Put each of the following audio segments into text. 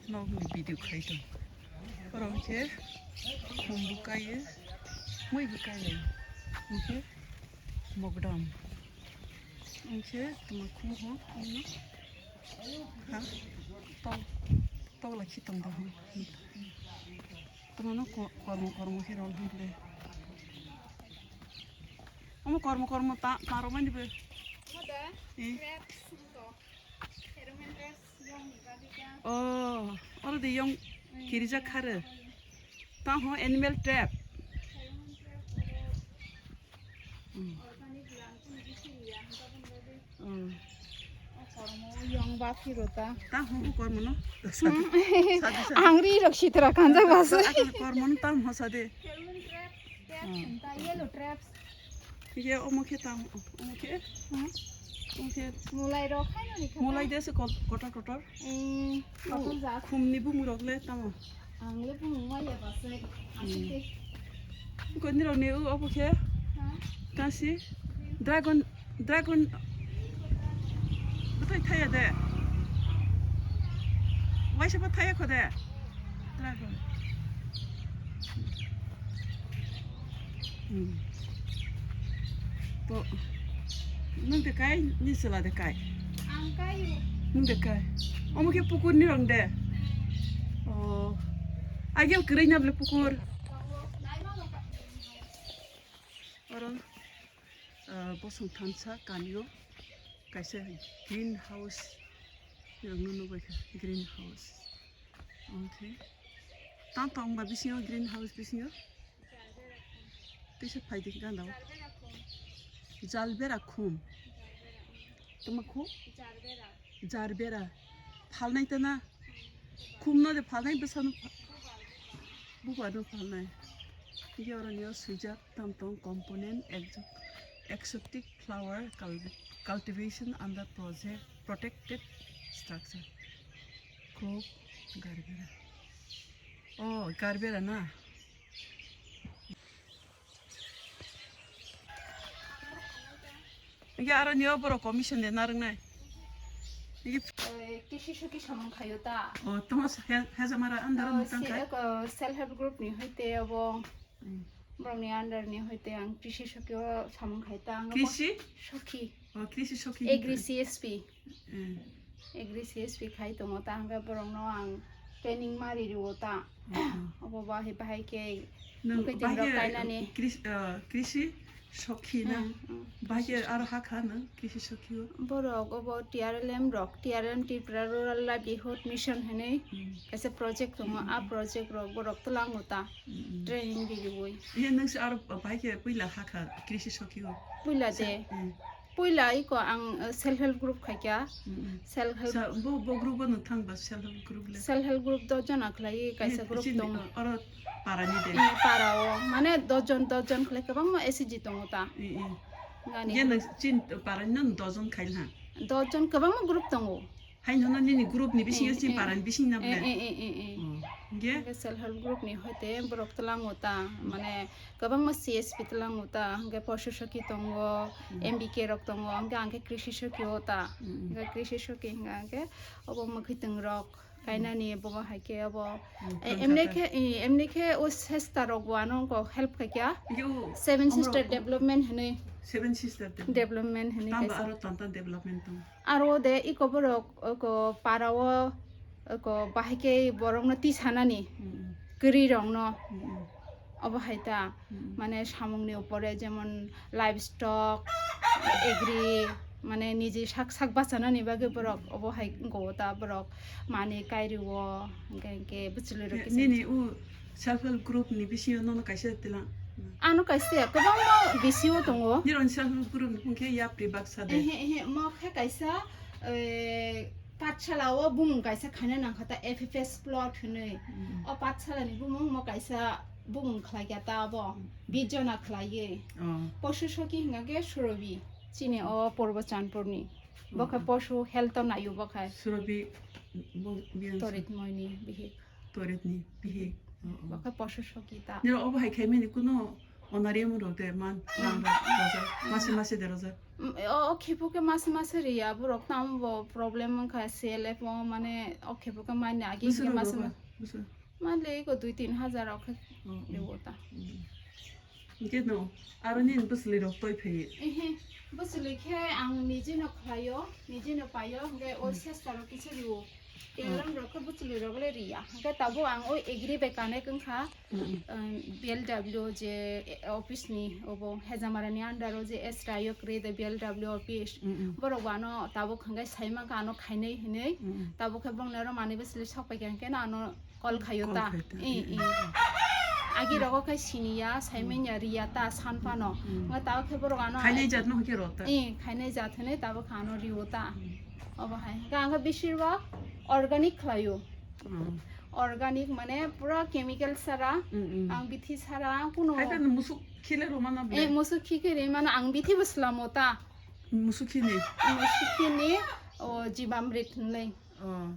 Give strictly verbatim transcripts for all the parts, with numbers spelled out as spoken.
Nokni video khai tong. Oro hwnkhe khum bo kaiye, mui bo kailai. Hwnkhe mokdam. Hwnkhe tuma khum ho, ha? Tol, tol lakhi tong da ho. Tuma no ko-, kormo, kormo khe rol hwnkhe. Omo kormo, kormo ta, ta romani bo. Moda, eh. Crabs to. Pheromone crabs. Oh, oro de yong kirijak khare. Ta ho animal trap. Hmm. Hmm. Yong ba phiro ta. Ta ho ho kormo no. Sadi, sadi. Angri rok sitra kanjak basai. Kormo no ta ho sadi. Pheromone trap, crabs, ta yellow traps. Ye omo khe tam, omo khe, hmm? Omo khe mulai rok hai no ni kha. Mulai de se kot-, kotor kotor. Eh, oh, kotor jat. Khum ni bumung rok le tamo. Ang le bumung ma ya ba se. Hmm. Asuk de. Ko ni rok ni u obo khe? Ha? Kasi? Dragon, dragon. Bwthai thaya de. Waisa bo thaya kho de. Dragon. Hmm. To, nwng de kai, ni sela de kai? Ang kai. Nwng de kai? Omo khe pukur ni rong de? Oh. Agel kwrwi na bole pukur? Oro, ah, bosong thansa kamio kaisa green house. Nirok no nugwi kha green house. Okay. Tang tong ba bisingo green house bisingo? Tisa phai di ganda o. Jalbera khum. Tuma khum? Jarbera. Phalnai tana. Khum no de phalnai bwsano pha-, bubar no phalnai. Ye oro nio swijak tam tong component exo-, exotic flower cul-, cultivation under project protected structure. Crop Garbera. Oh, Garbera na. Ege aro nio borok commission de narwknai. Ege eh, kisi suki samung khayo ta. Oh, tamo he-, hejamara under oh, mutang si-, kai? Eko self help group ni hoite obo. Hmm. Borokni under ni hoite ang kisi suki o samung khai ta. Ang kisi? Suki. Oh, kisi suki. Agri C S P. Hmm. Agri C S P khai tongo ta, hwnkhe borokno ang training ma ri rwo ta. Hmm. Obo bahai, bahai khe nwng mwkhwtwng rok bahai khe kainani. Kris-, ah, krisi sokhi na? Hmm, hmm. Bahai khe aro hakha nwng krisi sokhi o? Borok obo T R L M rok, T R L M Tripura Rural Livelihood Mission hinwi hmm kaisa project tongo. Hmm, ah hmm. Project rok borok twlango ta. Hmm, hmm. Training riwi. Iya nwng se aro bahai khe puila hakha krisi sokhi o? Puila de. Hmm. Puila iko ang, eh, self help group khaikha. Mm-mm. Self help. Sa-, bo, bo group o nwng thang ba self help group le? Self help group dos jona khlai kaisa eh, group chini, tongo. Eh, oro para ni de? Eh, para o. Mane dos jon, dos jon khlai kwbangma S H G tongo ta. Eh, eh. Gani. Ye nwng chin para ni nwng dos jon khai na? Dos jon kwbangma group tongo. Haino no nini group ni bisingo eh, chini eh, para ni bising na eh, bole? Eh, eh, eh, eh. Oh, hingke? Hingke self help group ni hoite borok twlango ta, mane kwbangma C S P twlango ta, hingke Poshu Sokhi tongo, hmm. M B K rok tongo, hingke angke Krishi Sokhi o ta. Hmm, hmm. Hingke Krishi Sokhi hingke angke obo mwkhwtwng rok kainani hmm. Bobo haike obo. Hmm, eh, emne khe, eh, emne khe o sesta rok bo ano ko help khaikya. Hingke o Seven Sister development hinwi. Seven Sister development. Development hinwi tamba kaisa. Aro tanta development tong. Aro de iko borok, iko para o, iko bahai khe borokno tisanani, mm, mm, kwrwi rokno, mm, mm, obo hai ta, mm, mm, mane samungni upore jemon livestock, agri, mane niji sak sak bachanani bagwi borok obo hai wngkha o ta borok mani kairi o, hingke hingke bwchwlwi rok kisa nini u Self help group ni bisingo nono kaisa tilang. Ano kaisa ya, kwbangma bisingo tongo. Nironi self help group ni hwnkhe yapri baksa de. Ehe, ehe, mo khe kaisa, eh, pathsala o bumung kaisa khaina nangkha ta F F S plot hinwi. Mm. O pathsala ni bumung mo kaisa bumung khlai kha ta abo. Mm. Bijona khlaiwi. Oh. Poshu Soki hwnka khe Surobi. Chini o Purbo Chandpur ni. Bo khe, oh, oh, Poshu health o naio bo khe. Surobi bo biyang Torit Moini bihik. Torit ni bihik. Oh, oh. Bo khe Poshu Soki ta. Niro obo hai khai mani kuno Honorarium rok de man, rang rok rojak, mase mase de rojak. Mm, o, o khiphuk khe mase mase riya, borok tamo bo problem wngkha, C L F o mane o khiphuk khe mani agi Bwswk khe rok mase rogo? ma-, Bwswk? Mali ko dui tin hajar rok khe Oh, oh. riwo ta. Mm. Hingke no, aro nini bwswlwi rok toi phaiwi? Ehe, bwswlwi khe ang nijino khlaio, nijino paio, hingke o Hmm. sesta rok kisa riwo. Hmm. Telam rok khe bwswlwi rok le riya. Hingke tabuk ang o agri bai connect wngkha, Hmm, hmm. um, B L W je, eh, office ni obo Hejamara ni under o je S Rayok re de B L W office. Hmm, hmm. Borok bo ano tabuk hingke saimang kha ano khainai hinui. Hmm, hmm. Tabuk khe bongni oro manwi bwswlwi sok pai kha hingke no ano call khaio Call ta. khaio ta. Eh, Mm, eh. mm. Agi rogo khe siniya, saimanya riya ta san phano. Mm. Nga tao khe borok ano Khainai jat no khe rota. Eh, khainai jat hwnwi tabo kha ano riwo ta. Mm. Obo hai. Ga ang khe bisir bak organic khlaio. Mm. Organic mane pura chemical sara, Mm, mm. ang bithi sara, kuno Hai ta musuk khile roma na Eh, ble. musuk khi khe ri mano ang bithi bo slamo ta. Musuk khini. Musuk khini, o Jibamrit hwnwi. Oh.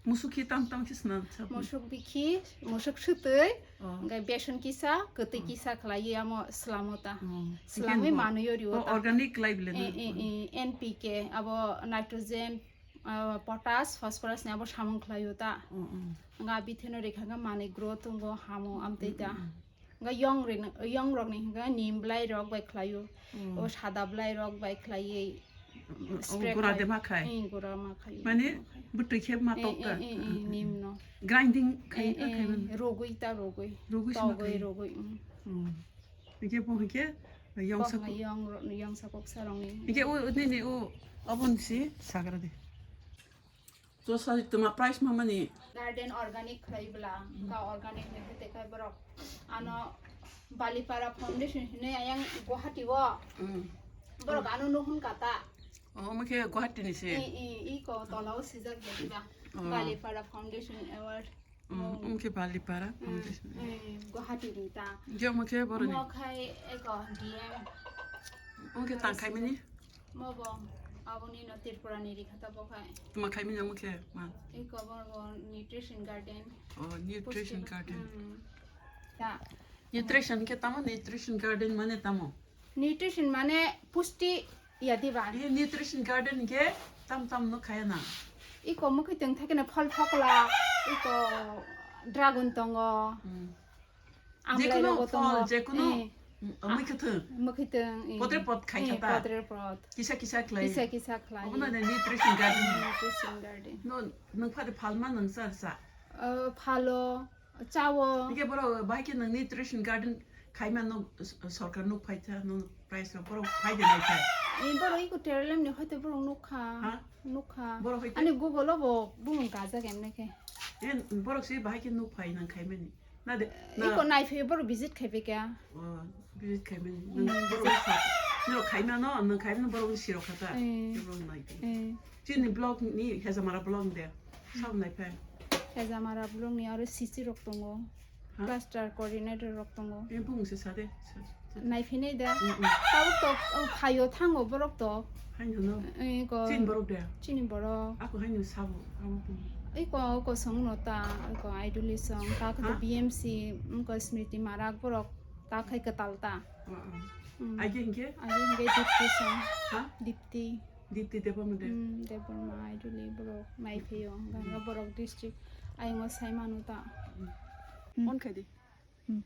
Musuk khi tam tam khe sna sabo. Musuk bikhi, musuk sutwi, Oh. hingke beson kisa, kwtwi Oh. kisa khlaiwi amo slamo ta. Oh. Slamwi Hingke bo- manwi o riwo bo ta. organic khlai bile na? Eh, eh, eh, N P K, abo nitrogen, ah, potash, phosphorus ni abo samung khlaio ta. Oh, oh. Nga bitheno rekha khe manwi growth wngo hamo amtwi ta. Mm, mm, mm. Nga yong rin-, yong rok ni hingke nim blai rok bai khlaio. Mm. O sada blai rok bai khlaiwi Mm, mm, spray gura khlai. de ma khai? Eh, gura ma khai, Mane ma khai. bwtwi khe ma Eh, tok eh, ka? eh, eh, nim no. Grinding khai Eh, ka khai eh, man? rogwi ta rogwi. Rogwi se ma Togwi khai? rogwi, mm. Mm. Hingke bo hingke yong Kok sa na ko- yong ro-, yong sa kok sa rong ni. Hingke o, o, nini o, abon si sagra de. Josa tuma price ma mani? Garden organic khlai bla, ka organic ni hete kai borok. Ano Balipara Foundation hinui ayang Guwahati o. Mm. Borok ano nuhun kata. Oh, omo khe Guwahati ni se? I, i, i ko tola o sijak bwtwi ba. Oh. Balipara Foundation Award. Mm, Oh. omo khe Balipara Mm, Foundation. mm, Guwahati ni ta. Hingke omo khe boroni? Omo khai eko D M. Omo khe tang khai mani? Mobo aboni no Tripura ni rikha ta bo khai. Tuma khai manya mukhe ma? Eko bo bo nutrition garden. Oh, nutrition Pusti-, garden. Hmm. Ta. Nutrition khe tamo nutrition garden mane tamo? Nutrition mane pusti ya diba? Ye nutrition garden khe tam tam no khaya na? Iko mukhe tong thake na phol phokla, iko dragon tongo. Hmm. Amlai Jekunu rogo phol, tongo. jekunu, Eh. mm, mui kwthwng. Mui kwthwng, eh. Potre pot khai Eh, khata. potre pot. Kisa kisa khlai. Kisa kisa khlai. Obono de nutrition garden. Nutrition garden. No, nwng phade phalma nwng sa sa. Uh, phalo, chawo. Hingke borok bahai khe nwng nutrition garden khaima no s-, sorkar nuk phai tha, no price rok borok phai de nai kha. Eh, borok iko terlem ni hoite borok nuk kha. Ha? Nuk kha. Borok hoite? Ani Google o bo bumung kajak emne khe. Eh, borok se bahai khe nuk phai nang khaimani. Na de, na. Iko naiphai borok visit khai phaikha. Oh, visit khai mani. Hmm, Nang borok visit. sa, nang khai mano, nang khai mano borok sirok khata. Eh. Borok nai. Eh. Chini block ni, Hejamara block de. Sab nai phai. Hejamara block ni aro C C rok tongo. Ha? Cluster coordinator rok tongo. Eh, bung se sa de. Sa, sa. Nai phinai da. Mm, mm. Tabuk tok, oh, phaio thango borok tok. Hai no no. Eh, ko. Chini borok de. Chini borok. Ako hai no sabo, abo bung. Iko, iko song no ta, iko idoli song, ta khe Ha? B M C, iko Smriti Marak borok, ta khai kwtal ta. Ah, ah. Hmm. Age hingke? Age hingke Dipti song. Ha? Dipti. Dipti Debbarma de? Hmm, Debbarma idoli borok nai phaio, ganga borok district, ayungo sai manu ta. Hmm. Hmm. On khai di. Hmm.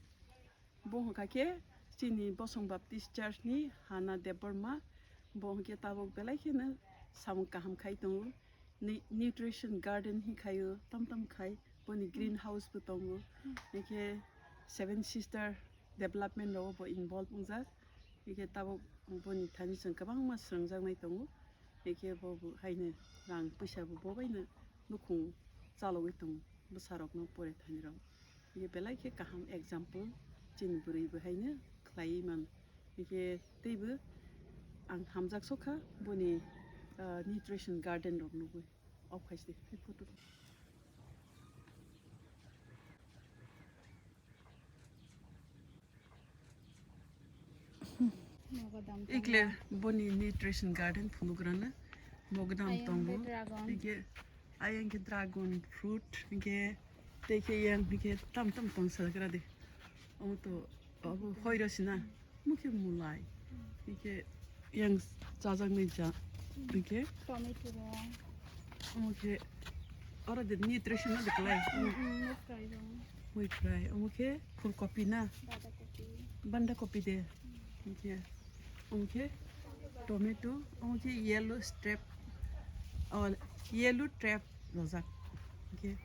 Bo hwnkha khe chini Bosong Baptist Church ni Hana Debbarma, bo hwnkhe tabuk belai kheno samung kaham khai tongo. Ni-, nutrition garden hi khaio, tam tam khai, boni green house bo tongo. Hwnkhe Seven Sister development rogo bo involve wngjak. Hwnkhe tabuk boni thani chwng kwbangma swrwngjaknai tongo. Hwnkhe bo bo haino rang puisa bo bo baino nukhung chalogwi tongo bwsarokno pore thanirok. Hwnkhe belai khe kaham example chini bwrwi bo haino khlaiwi mano. Hwnkhe teibo ang hamjak sokha boni, ah, nutrition garden rok nugwi. Off khai se photo. Ikle boni nutrition garden phunuk rana. Mogodam tongo. Dragon. Hingke ayang ke dragon fruit, hingke tei ke yang hingke tam tam tong sa gra de. Omo to Obo hoiro sina. Omo khe mulai. Hwnkhe yang chajaknai ja. Hwnkhe Tomato rok. Omo khe oro de nutrition no de klai. Mm, mm, mui fry rok. Mui fry. Omo khe phool kopi na. Banda kopi. Banda kopi de. Hwnkhe omo khe tomato. Omo khe yellow strap. Oh, yellow trap rojak. Hwnkhe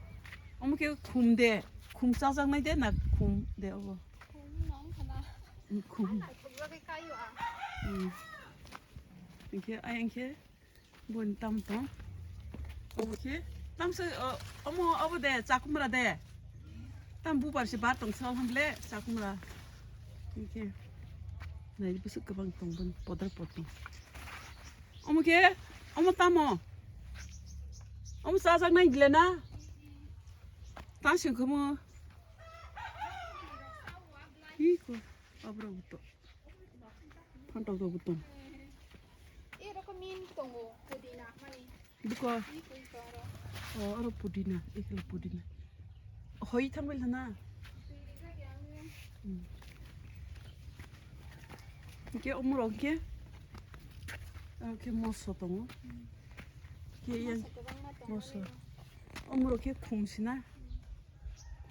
omo khe khum de. Khum chajaknai de na khum de obo. Khum nong khana. Khum. Khum rok khe kaio ang. Hmm. Hwnkhe ayang khe boni tam tong. Omo khe tam se, o, omo obo de chakumra de. Tam bubar se bar tong sao hamle chakumra. Hwnkhe nai bwswk kwbang tong boni podor podor. Omo khe omo tamo. Omo chajaknai gile na. Ta sing khomo. Iko, abrok to. Phantok rok tong. E rok min tongo, pudina mani. Buko. Iko, iko, aro. Oh, aro pudina, ikla pudina. Hoi thambai lana. Hmm. Ke omorok ke. Aro ke moso tongo. Ke yang moso kwbangma tongo. Moso. Omorok ke khum sina.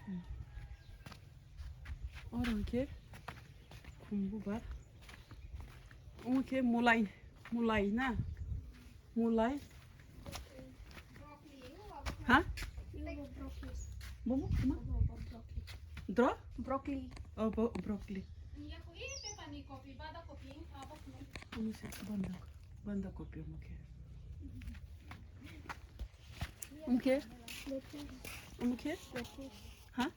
Hmm. Oro hwnkhe khum bubar. Omo khe mulai, mulai na? Mulai. Ha? Bomo ma? Dro? Broccoli. Oh, bo-, broccoli. Omo se banda, banda kopi omo khe. Omo khe? Omo khe? Ha?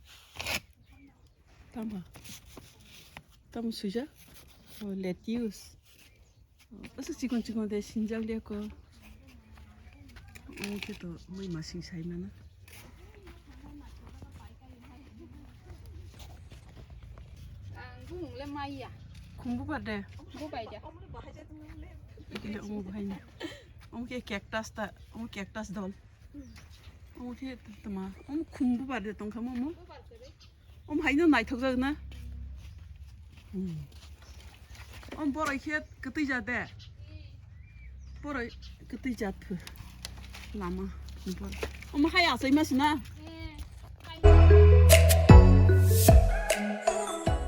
Tamo. Tamo suja. Oh, lettuce. Oh, asa chikon chikon de sinjak liya ko. Oh, khe to mai masing sai mana. Ang bumung le maya. Khumbu ba de. Bu bai ja. Ikile omo bahai ni. Omo khe cactus ta, omo cactus dol. Omo khe tama, omo khumbu ba de tong kha mo mo. Bu bai khe. Om haino naithok jak na. Hmm. Om borai khe kwtwi ja de. Borai kwtwi ja phu. Lama. Om hai asai ma sina.